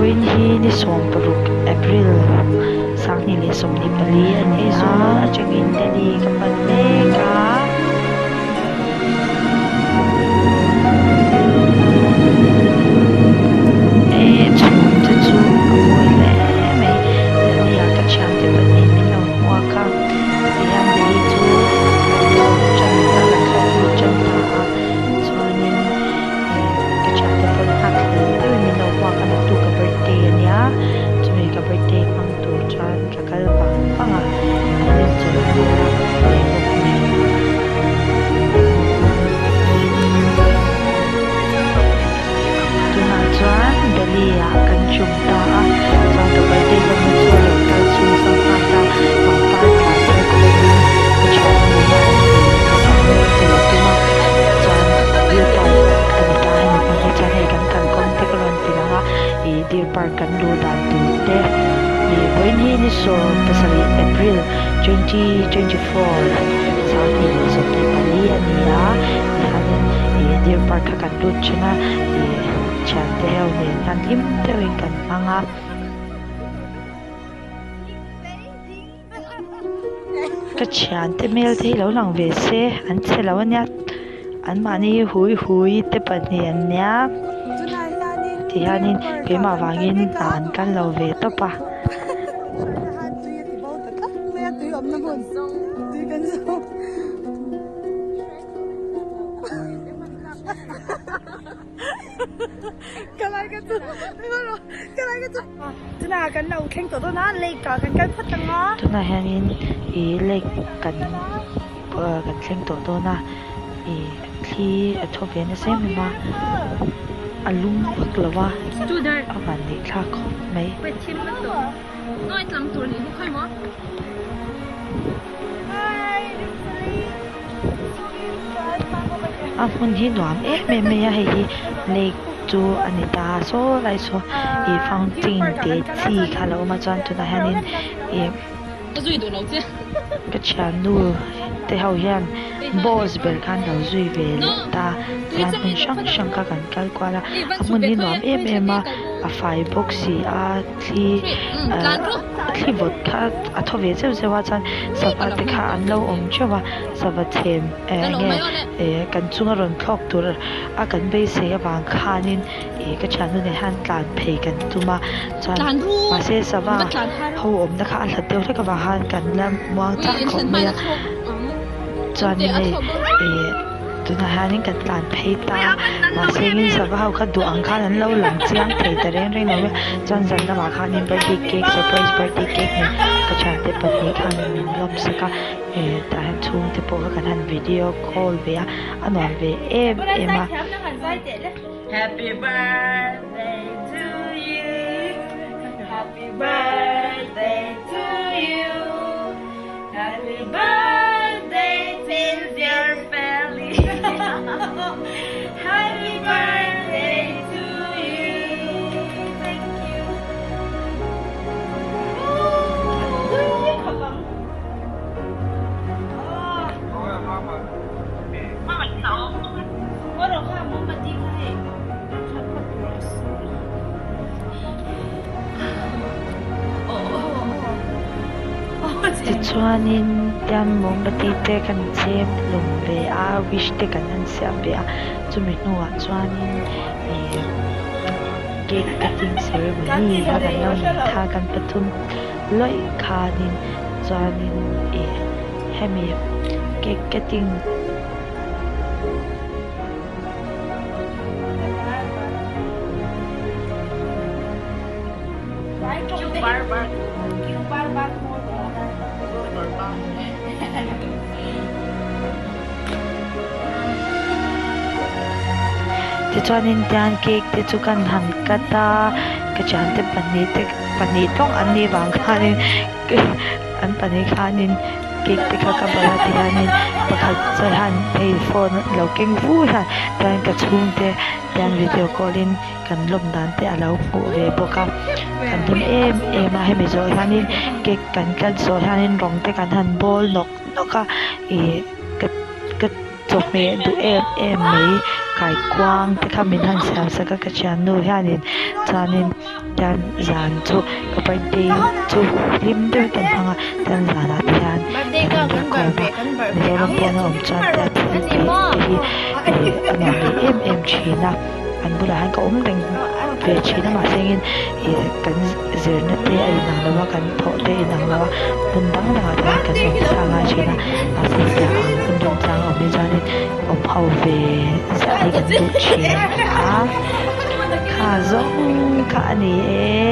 Vawiin hi ni 16 April 2024 a ni a. Atangin Delhi ka pan mek a. E chhum te chu a mawi hle mai. Delhi ah ka thiante pahnih min lo hmuak a. Tihian Delhi chu kan thlawk tan ta kan thlawk lut tan ta a. Chuanin ih ka thiante pawh nghak hlel deuhin min lo hmuak a naktuk ka birthday a nia chumi ka birthday hmang tur chuan ka kal vang vang a an in chawlh ka lak ve bawk nen. Tunah chuan Delhi ah kan tum ta a chuan ka birthday lawmna chu a lo kal chhunzawm nghal ta pangpar tla thar khawmin ka thiannu hian ih ka sam chei a tum a chuan deer park a ni ta hemi hmun hi chuan hei kan kalkawng te ka rawn ti lang a ih deer park kan luh dan tur te ih vawiin hi ni 17 April 2024 2024 a ni a tihianin ih deer park kha kan lut thin a ih thiante ho nen hian hlim deuhin kan hmang a. Ka thiante hmel te hi lo lang ve se an chhe lo ania an mahni hi hui hui te pahnih an nia tihianin keimah vangin hna an kal lo ve tawp a. Tunah hianin ih lake kan kan thleng tawh dawn a ih thli a thaw ve nasa em em a a lum vak lo a a van neih thlak khawp mai. A hmun hi nuam em em mai a hei hi lake chu a ni ta a saw lai saw ih fountain te chi kha a lo awm a chuan tunah hianin ih ka thiannu te ho hian boss ber khan lo zui ve leh ta tihian hmun hrang hrang kha kan kal kual a a hmun hi nuam em em a a fai bawk si a thli ah thli vawt kha a thaw ve zeuh zeuh a chuan sava te kha an lo awm theuh a sava chhem eh nge eh kan chunga rawn thlawk tur a kan beisei avang khanin ih ka thiannu nen hian tlan phei kan tum a chuan mahse sava ho awmna kha a hlat deuh hlek avang khan kan la muang chak khawp mai a chuanin hei ih. Tunah hianin kan tlan phei ta a, mahse engin sava ho kha duh ang khan an lo lang chiang thei ta reng reng lo a, chuan zan lamah khanin birthday cake surprise birthday cake nen ka thiante pahnih khanin min lawm sak a, eh tah hian chhungte pawh kha kan han video call ve a, a nuam ve em em a. Happy birthday to you Happy birthday to you Happy birthday Sincere Feli Happy birthday to you Thank you Tichuanin tian mawmbati te kan chhem hlum ve a wish te kan han siam ve a chumi hnuah chuanin ih cake cutting ceremony kha kan lo nei kha kan pathum lawih khanin chuanin ih hemi cake cutting. Tichuanin tian cake te chu kan han cut a ka thiante pahnih te pahnih tawng an nih vang khanin an pahnih khanin cake te kha ka bawlh a tihianin pakhat chu hian hei phone lo keng vu hian chuan ka chhungte tian video call in kan lawm dan te a lo hmuh ve bawk a kan hlim em em a hemi zawh hianin cake kan cut zawh hianin rawng te kan han bawl nawk nawk a ih ka ka chawhmeh duh em em mai. Kaikuang te kha min han siam sak a ka thiannu hianin chuanin tian zan chu ka birthday chu hlim deuhin kan hmang a tian zanah te hian kan inbiak khawm a Mizoram pawna awm chuan tian thil tih te hi ih a nuam ve em em thin a an bulah hian ka awm reng ve thin a mahse engin ih kan zirna te a inang lo a kan thawh te a inang lo a hmun dang dangah te hian kan awm sa ngai thin a mahse hetiang ang hun remchang a awm hi chuanin awm ho ve ziah hi kan duh thin a kha zawng kha a ni e.